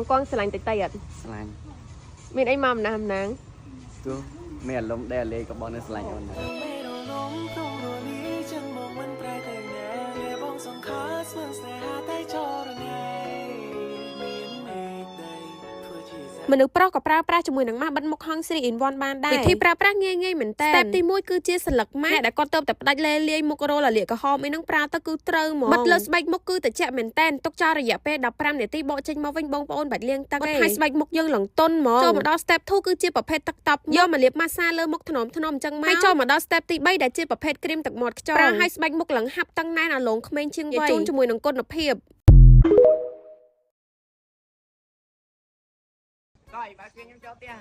កងកងស្រឡាញ់តិចតិចអត់ ស្រឡាញ់ មានអីមកម្ណាស់ម្នាង ទោះមានអារម្មណ៍ដែលលេក៏បងនៅស្រឡាញ់អូនដែរ ពេលរលំក្នុងរលាចឹងមកមិនប្រែទៅណាបងសង្ខាស្មានស្នេហាតែចរណៃមានមេឃដីធ្វើជាសា មនុស្សប្រុសក៏ប្រើប្រាស់ជាមួយនឹងម៉ាស់បិទមុខហង 3 in 1បានដែរវិធីប្រើប្រាស់ងាយងាយមែនតើ step ទី1គឺជាសន្លឹកម៉ាស់អ្នកដែលគាត់ទៅតែផ្ដាច់លេលាយមុខរោលលាកក្រហមអីហ្នឹងប្រើទៅគឺត្រូវហ្មងបិទលើស្បែកមុខគឺត្រជាក់មែនតើទុកចោលរយៈពេល15នាទីបកចេញមកវិញបងប្អូនបាច់លាងទឹកទេហើយស្បែកមុខយើងឡើងទន់ហ្មងចូលមកដល់ step 2គឺជាប្រភេទទឹកតប់យកមកលាបម៉ាស្សាលើមុខថ្នមថ្នមអញ្ចឹងមកហើយចូលមកដល់ step ទី3ដែលជាប្រភេទគ្រីមទឹកមាត់ខ្យងប្រើឲ្យស្បែកមុខឡើងហាប់តឹងណែនអាឡងក្មេងជាងវ័យជូនជាមួយនឹងគុណភាព កយបើគេខ្ញុំចូលផ្ទះ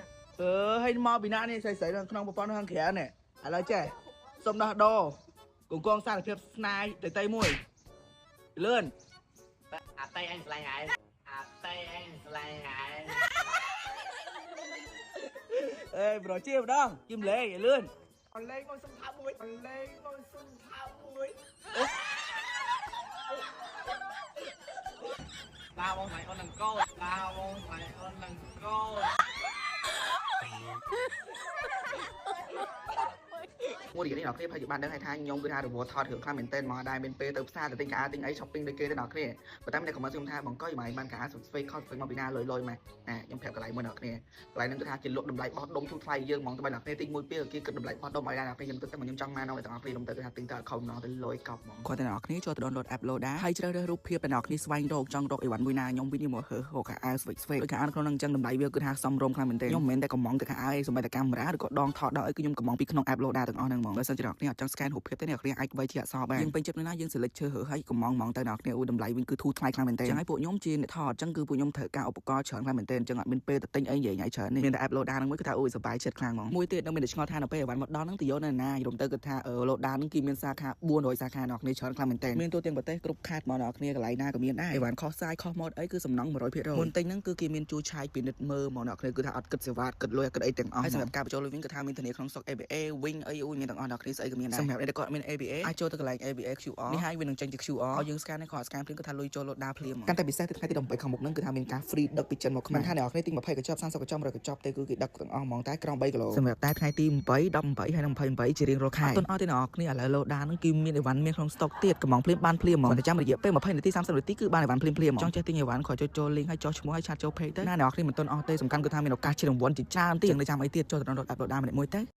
អឺហើយមកពីណានេះស្រីស្រីនៅក្នុងប្រព័ន្ធខាងក្រៅនេះឥឡូវចេះសុំដោះដូរកងកងសារភាពស្នាយតៃតៃមួយលឿន អាតៃអញស្រឡាញ់ហើយអាតៃអញស្រឡាញ់ហើយ អេប្រូជាម្ដងជិមលេងឲ្យលឿនអលេងមកសុំថាមួយអលេងមកសុំថាមួយ បាបងស្រឡាញ់អូននឹងកូនបាបងស្រឡាញ់អូននឹងកូន មួយរយៈនេះអ្នកគ្នាប្រហែលជាបានដឹងហើយថាខ្ញុំគឺថារវល់ថតរឿងខ្លាំងមែនទែនមកដែរមានពេលទៅផ្សារទៅទិញកៅអៅទិញអី shopping ដូចគេទៅអ្នកគ្នាប៉ុន្តែមានតែ comment ខ្ញុំថាបងកុយមកបានកៅអៅស្វេខុសស្វេមកពីណាលុយលុយមកណាខ្ញុំប្រាប់កន្លែងមួយអ្នកគ្នាកន្លែងហ្នឹងគឺថាជាលក់តម្លៃបោះដុំធូរថ្លៃយើងហ្មងទៅអ្នកគ្នាទិញមួយពេលគេគិតតម្លៃបោះដុំឲ្យដែរអ្នកគ្នាខ្ញុំគិតតែខ្ញុំចង់មកនៅទាំងអស់គ្នាខ្ញុំទៅគឺថាទិញទៅអត់ខំម្ដងទៅលុយកប់ហ្មង គាត់តែអ្នកគ្នាចូលទៅ download app Loda ហើយជ្រើសរើសរូបភាពដែលអ្នកគ្នាស្វែងរកចង់រកអីវ៉ាន់មួយណាខ្ញុំវិញមករើសរកខោអាវស្វេកស្វេកដូចខោអាវក្នុងហ្នឹងអញ្ចឹងតម្លៃវាគឺថាសមរម្យខ្លាំងមែនទែនខ្ញុំមិនមែនតែកំងតែខោអាវទេសូម្បីតែកាមេរ៉ាឬក៏ដងថតដងអីគឺខ្ញុំកំងពីក្នុង app Loda ទាំងអស់ហ្នឹងហ្មងបើសិនជាអ្នកគ្នាអត់ចង់ scan រូបភាពទេអ្នកគ្នាអាចវាយជាអក្សរបានយើងពេញចិត្តមួយណាយើង select ជ្រើសរើសហើយកំងហ្មងទៅអ្នកគ្នាអូតម្លៃវិញគឺធូរថ្លៃខ្លាំងមែនទែនអញ្ចឹងហើយពួកខ្ញុំជាអ្នកថតអញ្ចឹងគឺពួកខ្ញុំត្រូវការឧបករណ៍ច្រើនខ្លាំងមែនទែនអញ្ចឹងអត់មានពេលទៅទិញអីនិយាយញ៉ៃច្រើននេះមានតែ app Loda ហ្នឹងមួយគឺថាអូយសប្បាយចិត្តខ្លាំងហ្មងមួយទៀតនៅមានតែឆ្ងល់ថានៅពេលអីវ៉ាន់មកដល់ហ្នឹងទៅយកនៅណាយល់ទៅគឺថា Loda ហ្នឹងគឺមានសាខា400សាខាអ្នកគ្នាច្រើនខ្លាំងមែនទែនមានទូទាំងប្រទេសគ្រប់ខេត្តមកអ្នកគ្នាកន្លែងណាក៏មានដែរអីវ៉ាន់ខុសសាយខុសម៉ូដអីគឺសំណង100%មុនទិញហ្នឹងគឺគេមានជួយឆែកពិនិត្យមើលមកអ្នកគ្នាគឺថាអត់គិតសេវាអត់គិតលុយអត់គិតអីទាំងអស់ហើយសម្រាប់ការបញ្ចូលលុយវិញគឺថាមានធានាក្នុងស្រុក ABA វិញអីអូយមានទាំងអស់អ្នកគ្នាស្អីក៏មានដែរសម្រាប់អ្នកដែលគាត់មាន ABA អាចចូលទៅកន្លែង ABA QR នេះហើយវានឹងចេញជា QR ឲ្យយើង scan នេះគាត់ scan ភ្លាមគឺថាលុយចូល Loda ភ្លាមកាន់តែពិសេសទៅថ្ងៃទី18ខាងមុខហ្នឹងគឺថាមានការ free ដឹកពីចិនមកខ្មែរថាអ្នកគ្នាទិញ20កញ្ចប់30កញ្ចប់100កញ្ចប់ទេគឺគេដឹកទាំងអស់ហ្មងតែក្រោម3គីឡូសម្រាប់តែថ្ងៃទី8 18ហើយនិង28ជារៀងរាល់ខែអត់ទាន់អស់ទេអ្នកគ្នាឥឡូវ Loda ហ្នឹងគឺមានអីវ៉ាន់មានក្នុង stock ទៀតកំងភ្លាមបានភ្លាមហ្មងតែចាំរយៈពេល20នាទី30នាទីគឺបានអីវ៉ាន់ភ្លាមភ្លាមចង់ចេះទិញអីវ៉ាន់គ្រាន់ចុចចូល link ហើយចុះឈ្មោះហើយ chat ចូល page ទៅណាអ្នកគ្នាមិនទាន់អស់ទេសំខាន់គឺថាមានឱកាសជារង្វាន់ជាច្រើនទៀតនៅចាំអីទៀតចូលទៅ download app Loda ម្នាក់មួយទៅ។